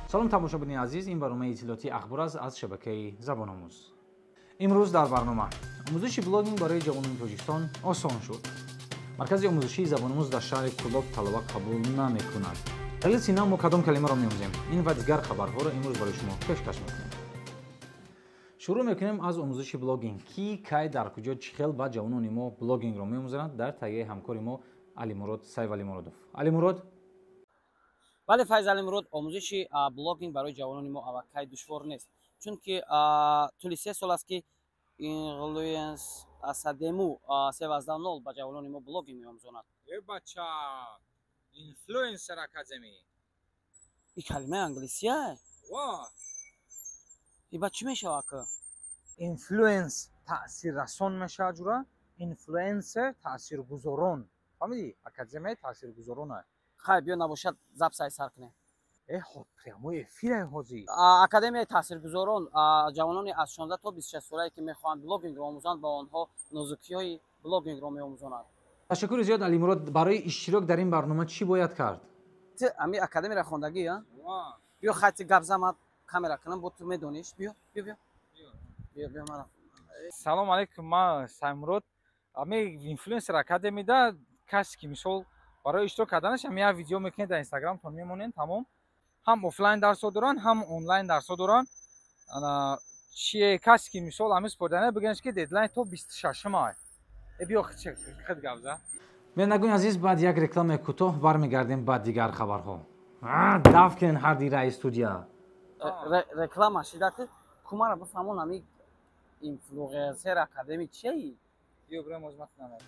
Салом, тамошобини азиз, ин барномаи иттилоотии «Ахбор» аст аз шабакаи «Забономӯз». Имрӯз дар барнома: омӯзиши блогинг барои ҷавонони Тоҷикистон осон шуд, маркази омӯзишии «Забономӯз» дар шаҳри Кӯлоб талаба қабул намекунад, далели сина мо кадом калимаро меомӯзем. Ин ва дигар хабарҳоро имрӯз барои шумо пешкаш мекунем. Шурӯъ мекунем аз омӯзиши блогинг. Ки, кай, дар куҷо, чӣ хел ба ҷавонони мо блогингро меомӯзонанд, дар таҳияи ҳамкори мо Алимурод Сайвалимуродов. Алимурод. Бале, Файзалимурод, омӯзиши блогинг барои ҷавонони мо аллакай душвор нест, чунки тӯли 3 сол аст, ки Influence Academy 3.0 ба ҷавонони мо блогинг меомӯзонад. Э, бача, Influencer Academy. И калимаи англисия. Ва. И ба чӣ мешавад ка? Influence таъсиррасон мешавад, ҷура. Инфлюенсер таъсиргузорон, фаҳмидӣ? Академияи таъсиргузорона. Хай, биё, набошад, запись сар кунем. Э, прямой эфир ҳозир. Академияи таъсиргузорон ҷавонони аз 16 то 26 солае, ки мехоҳанд блогингро омӯзанд, ба онҳо нозукиҳои блогингро меомӯзонад. Ташаккури зиёд, Алимурод. Барои иштирок дар ин барнома чӣ бояд кард? Ту ами академияро хондагӣ, биё, хати гап зама, камера кунам, бо ту медониш. Биё, биё, биё, биё, биё мара. Салом алейкум, ман Саймурод. Ами Influencer Academy да касе ки, мисол, барои иштирок карданаш ами як видео мекунед, дар Инстаграмтон мемонед, тамом. Ҳам офлайн дарсҳо доранд, ҳам онлайн дарсҳо доранд. Чие, касе ки, мисол, ҳами спордана бигӯяш, ки дедлайн то 26-май. Э, биё, хид гап за. Бинандагони азиз, баъд як рекламаи кӯтоҳ бармегардем ба дигар хабарҳо. Даф кунен ҳарди раи студия. Реклама шида, кумара бифаҳмон, ами Influencer Academy чие? Биё, бирем, озмат намед.